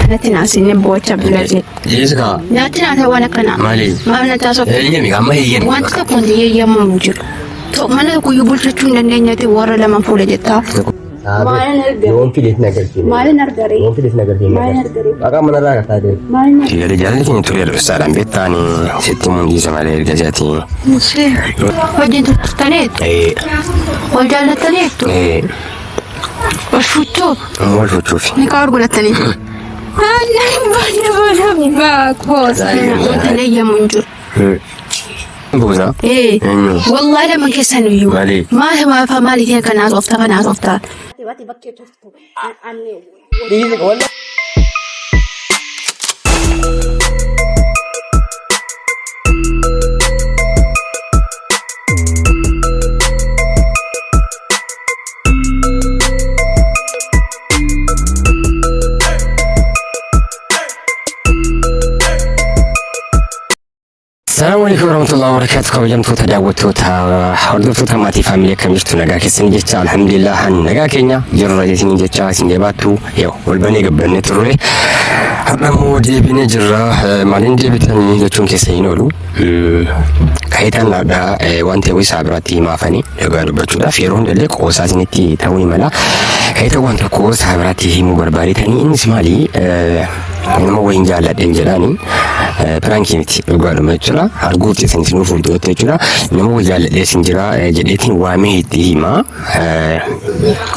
Natti naasinne boocha bilajee. Dhiisi kaa. Natti naasa waan akkanaa. Maali? Maal natti haasofta? Eeyyami amma eeyyami. Wanti tokko wanti eeyyamamu jiru. Mana tokkoyyuu bulchachuu hin dandeenyetti warra lama fuula jettaa. Maalin argare? Yoon fideet na galchine. Maalin argare? Yoon fideet na galchine. Maalin argare? Maqaa manarraa kan taate. Maalin argare? Jaalli jaalli keenya turee dhufsaadhaan beektaani sitti mul'isa malee erga isaati. Wajjin turtaniitu? Wal jaallattaniitu? Wal fuuchuu? Wal fuuchuufi. Niqaa wal godhattanii? Wanti eeyyamu hin jiru. Buusa. Ee, Eenyu? wallahi lama keessan iyyuu. Maali? Maal maal maaliif kana haasofta kana haasofta? Salaamu alaikum warahmatullahi wabarakatuh. Kabajamtoota daawwattoota hordoftoota maatii faamilii akkam jirtu nagaa keessanii jecha alhamdulillah ani nagaa keenya jirra isin jecha isin jabaattu yoo wal banee gabbannee turre har'a immoo deebinee jirra. Maaliin deebitanii jechuun keessa hin oolu. Kayitaan har'a waan ta'eef isaa biraatti himaafanii dhugaa dubbachuudhaaf yeroo hundallee qoosaa isinitti ta'uu ni mala. Kayitaan waan tokko isaa biraatti himuu barbaadetanii innis maali? Nama wayiin jaalladheen jedhaani piraankii miti dhugaadhuma jechuudha. Arguuf isin isin fuulduratti jechuudha. Nama wayii jaalladhee isin jira jedheetiin waamee itti hima.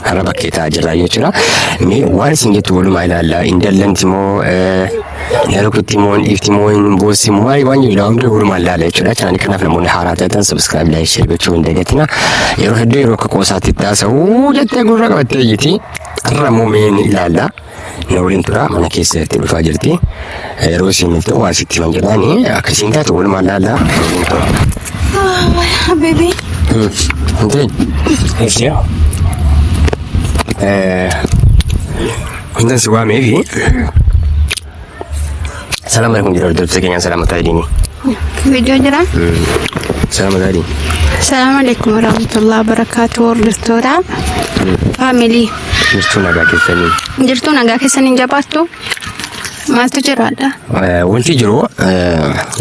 Har'a bakkee taa'aa jirra jechuudha. Mee waan isin jettu walumaa ilaalla. Hin dallanti moo hin rukutti moo hin dhiifti moo hin boossi moo waan jedhu hunda walumaa ilaalla jechuudha. Chaanalii kanaaf namoonni haaraa taatan subscribe like share gochuu hin dagatina. Yeroo hedduu yeroo akka qoosaatti itti haasa'u jettee gurra qabattee iyyiti. Har'a immoo mee ni ilaalla. Na waliin tura mana keessa itti dhufaa jirti. Yeroo isiin dhufte waa sitti himan jedhaani akka isiin taatu walumaa ilaalla. Na waliin tura. Habibi. Intiin. Ibsiya. Wantan si waameefi. Salaam alaikum jedha hordoftoota keenyaan salaamataa jedhiini. Viidiyoo jira. Salaamataa jedhiini. Salaamu alaikum warahmatullahi wabarakatuh hordoftoota faamilii. Jirtuu nagaa keessanii. Jirtuu nagaa keessan hin jabaattu? Maaltu jiraadha? Wanti jiru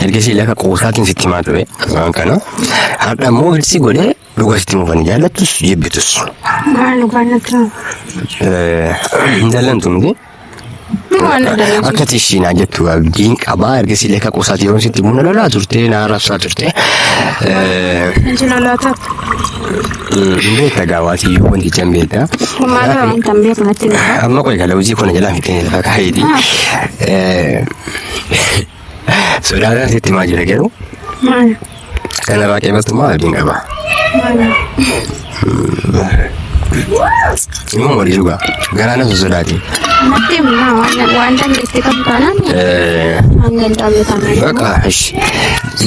ergasii lafa qoosaatiin sitti himaa ture waan kana. Har'a immoo hirsi godhee dhugaa sitti himuuf ani jaallattus jibbitus. Maal dhugaa natti Hin jaallantu miti. Waan adda Akka tishii naa jettu abdiin qabaa ergasii lafa qoosaatiin yeroo sitti himu na lolaa turte na arrabsaa turte. Inji lolaa taatu. Hin beekta gaawaatii wanticha hin beekta. Maal wanta hin beeku natti hima. Amma qoy kala hojii kuna jalaan fixee lafa kaayeeti. Sodaadhaan sitti himaa jira garuu Maal? kana baaqee battummaa abdiin qaba. Maal? Immoo walii dhugaa garaa na sosodaati. Natti hima waan waan dandeettii qabu taanaan waan danda'ame taanaan. Bakka ishi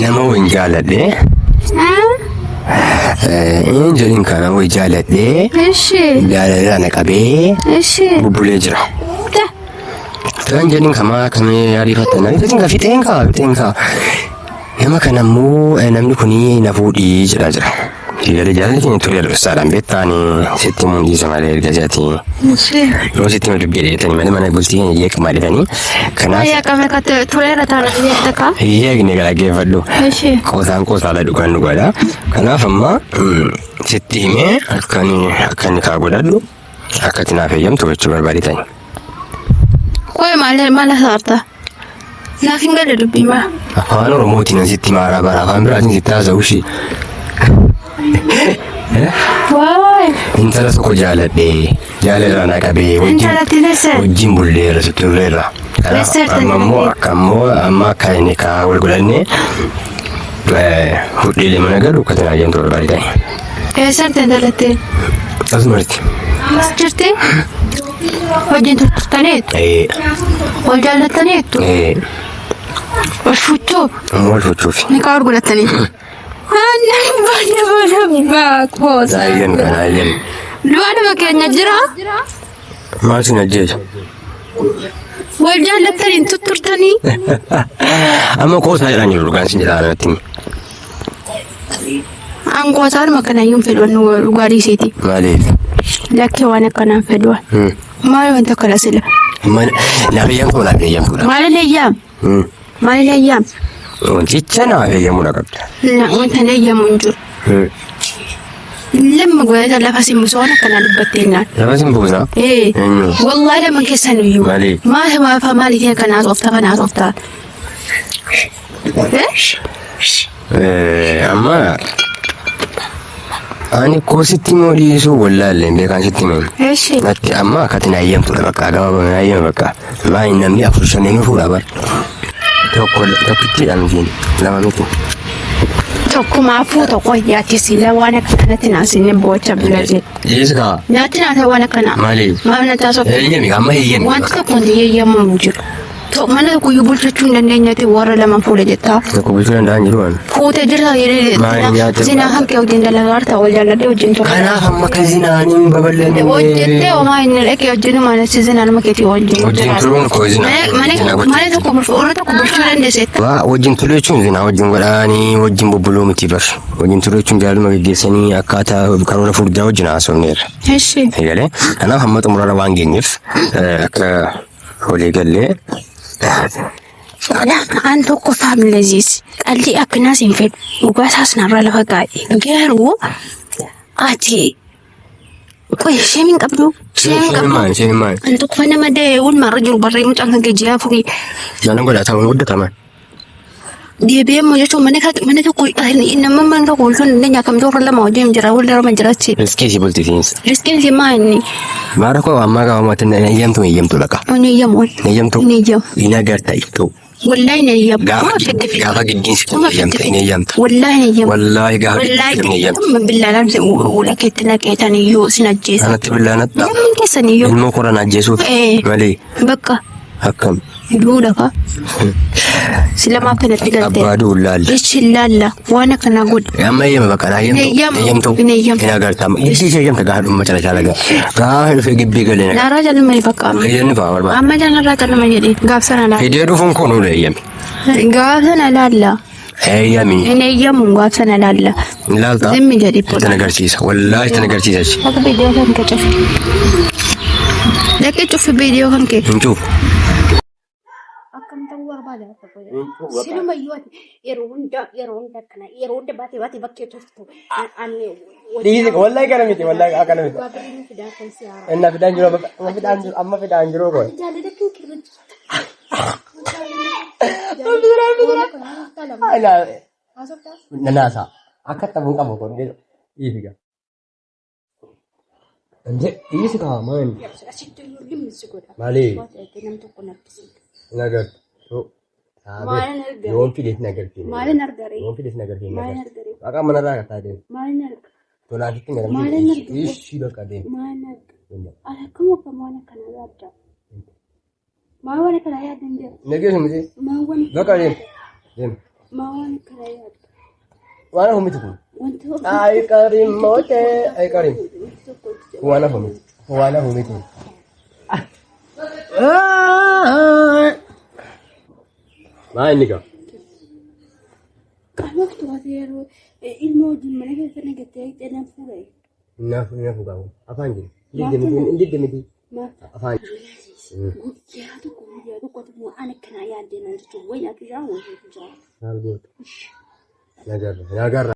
nama wayin jaaladhee hin jedhin kana wayi jaaladhee Ishi. jaalalaa na qabee Ishi. bubbulee jira. Tan jedhin kamaa akkamii ariifattan ariifatin ka fixeen kaa fixeen kaa. Nama kana immoo namni kun na fuudhii jedhaa jira. Jaalli jaalli keenya turee dhufsaadhaan beektaani sitti mul'isa malee erga isaati. Yeroo sitti hima dubbii dheetanii malee mana bultii keenya jeeqamaa dheetanii. Kanaaf Ayyaa qame kate tureera taana jeetta kaa. yeegne dhaggeeffadhu. Ishi. Qoosaan qoosaadha dhugaan dhugaadha. Kanaaf amma sitti himee akka inni akka inni kaa godhadhu akka ati naaf eeyyamtu gochuu barbaadetani. Qoy maal maal haasa'arta? Naaf hin galle dubbii maa. Afaan Oromootiin asitti himaa bara afaan biraatiin sitti haasa'u ishee. Waay. Intala tokko jaaladhee jaalalaa na qabee wajjin Intalatti leesse. wajjin bulleerra turreerra. Kanaaf Leesseerta amma immoo akka immoo amma akka inni kaa wal godhannee hudhiilee mana galu akka tanaa jedhamtu barbaadetani. Eessatti intalatti? Asumatti. As jirti? Wajjin turtaniitu? Wal jaallattaniitu? Wal fuuchuu? Wal fuuchuufi. Niqaa wal godhattanii? Ayyan kana ayyan. Du'aadhuma keenya jira. Maal sin ajjeesa? Wal jaallattanii tutturtanii? Amma koosaa jedhaan jiru dhugaan sin jedhaa natti. Angootaanuma kanayyuu hin fedhu annu dhugaa dhiisiiti. Maaliif? Lakkee waan akkanaan fedhu. Maal wanta akkana sila? Naaf eeyyamtu naaf eeyyamtuudha. Maalin eeyyaam? Maalin eeyyaam? Wanticha naaf eeyyamuu qabda. Wanta na eeyyamu hin jiru. Lamma godhata lafa si buusa waan akkanaa dubbattee naan. Lafa sin buusa. Ee. Eenyu? Wallaahi lama keessan iyyuu. Maali? Maal maal maaliitiin akkanaa haasofta kana haasofta? Eh? Amma ani koo sitti immoo dhiisuu wallaalle hin beekaan sitti himame. Eshi. Natti amma akkati na eeyyamtudha bakka gabaabaa na eeyyama bakka. Maali namni afur shanii nu fuudha bar. Tokko tokkittiidha mitiin lama miti. Tokkumaafuu tokko yaatti sila waan akkanatti naasinne boocha bira jedhe. Dhiisi kaa. Nyaatti naata waan akkanaa. Maali? Maal na taasifte? Eeyyami amma eeyyami. Wanti tokko wanti eeyyamu hin jiru. Mana tokkoyyuu bulchachuu hin dandeenyati warra lama fuudhe jettaa. Tokko bulchuu danda'an jiru waan. Fuutee jirta Maal nyaata? zinaa kan kee wajjin dalagaa harta wal jaalladhee wajjin ture. Kanaaf amma kan zinaaniin babal'anne. Hojjettee homaa hin dhaqee wajjin mana si zinaa nama keetii wajjin. Wajjin turuun koo zinaa. Mana tokko bulchuu warra tokko bulchuu dandeesseetta. Waa wajjin turuu jechuun zinaa wajjin godhaanii wajjin bubbuluu miti bar. Wajjin turuu jechuun jaaluma geggeessanii akkaataa karoora furdaa wajjin haasofneerra. Eshi. Egalee kanaaf hamma xumurarra waan geenyeef akka walii gallee An tokko faamilasiis qalli akkanaas hin fedhu dhugaa isaas narra lafa kaa'e garuu ati qoy isheen hin qabdu isheen hin qabdu Maal isheen maal? an tokko nama da'e ulmaarra jiru barree mucaan kan kee ji'a afurii Jaalan godhataa waan guddataman. deebi'ee immoo jechuun mana mana tokko nama mana tokko bulchuun hin dandeenye akkamitti warra lama wajjin jira warra lama jirachi Riskii si bultisiinsa. riskiin si maa inni Maara koo ammaa qabamoota hin eeyyamtu eeyyamtu dhaqa. hin eeyyamu Hin eeyyamtu. hin eeyyamu Hin agarta ittuu. Wallahi hin eeyyamu. Gaafa Kuma fedhe fedhe. gaafa giddiin si Kuma eeyyamta fedhe hin eeyyamta. Wallahi hin eeyyamu. Wallaahi gaafa Wallahi giddiin hin eeyyamta. kuma billaan ula keetti naqeetan iyyuu sin ajjeesa. Anatti billaanadha. Namni keessan iyyuu. Ilmoo koran ajjeesuuf Ee. malee Bakka akkam duudha ka. Si lamaaf kanatti galte. abbaa duullaalla. Ichi laalla waan akkanaa godhi. Amma eeyyama bakka naa Hin eeyyamtu. eeyyamu. Eeyyamtu. Hin eeyyamu. Hin agarta. Giddii ishee eeyyamta gaafa dhumma cala cala gaa. Gaafa dhufee gibbii galee naqa. Naaraa jaluma bakka amma. Eeyyamni fa'aa barbaada. Amma jalarraa jaluma jedhe gaaf sana laalla. Fidee dhufuun koo nuudha eeyyami. Gaaf sana laalla. Eeyyami. Hin eeyyamu gaaf sana laalla. Ilaalta. Zimmi jedhi Itti agarsiisa. Wallaahi itti agarsiisa. Akka viidiyoo kan kee cufi. Dhaqee cufi viidiyoo kan kee. Hin cufu. Akkam ta'uu barbaada. Sinuma iyyuu ati yeroo hunda yeroo hunda akkana yeroo hunda baatee baatee bakkee tuftu. Ani Dhiisi wallahi kana miti wallahi akkana miti. Inna fidaan jiru amma fidaan jiru amma fidaan jiru koo. Jaalala kan kirra jirtu. Nanaasa akka taphuun qabu kun dhiisi gaa. Dhiisi gaa maali? Asitti iyyuu limmi si godha. Maali? Nam tokko narkisiisa. Hin agartu. Maalin argare? Yoon fidees hin agarsiine. Maalin argare? Yoon fidees hin agarsiine. Maalin argare? Waaqa manarraa akkataa deemu. Maalin arga? Tolaatitti Maalin arga? Ishii bakka deemu. Maalin arga? Ani akkam akkam waan akkanaa yaadda? Maal waan akkanaa yaadda hin jiru? Nageessu miti. Maal waan Bakka deemu. Deemu. Maal waan akkanaa yaadda? Waan hafu miti kun. Wanti Ay qarim moote ay qarim. wanti tokko Waan hafu miti. Waan hafu miti. Maa inni gaa? Qaama to'ate yeroo ilma wajjin mana keessa nagattee xeenaan fuudhee. Naaf naaf qabu. Afaan jiru. Hin didde miti. Maal? Afaan. Guyyaa tokko guyyaa tokkotu waan akkanaa yaaddee naan jechuun wayii ati jira wayii jira. Maal gootu? Nagarra. Nagarra.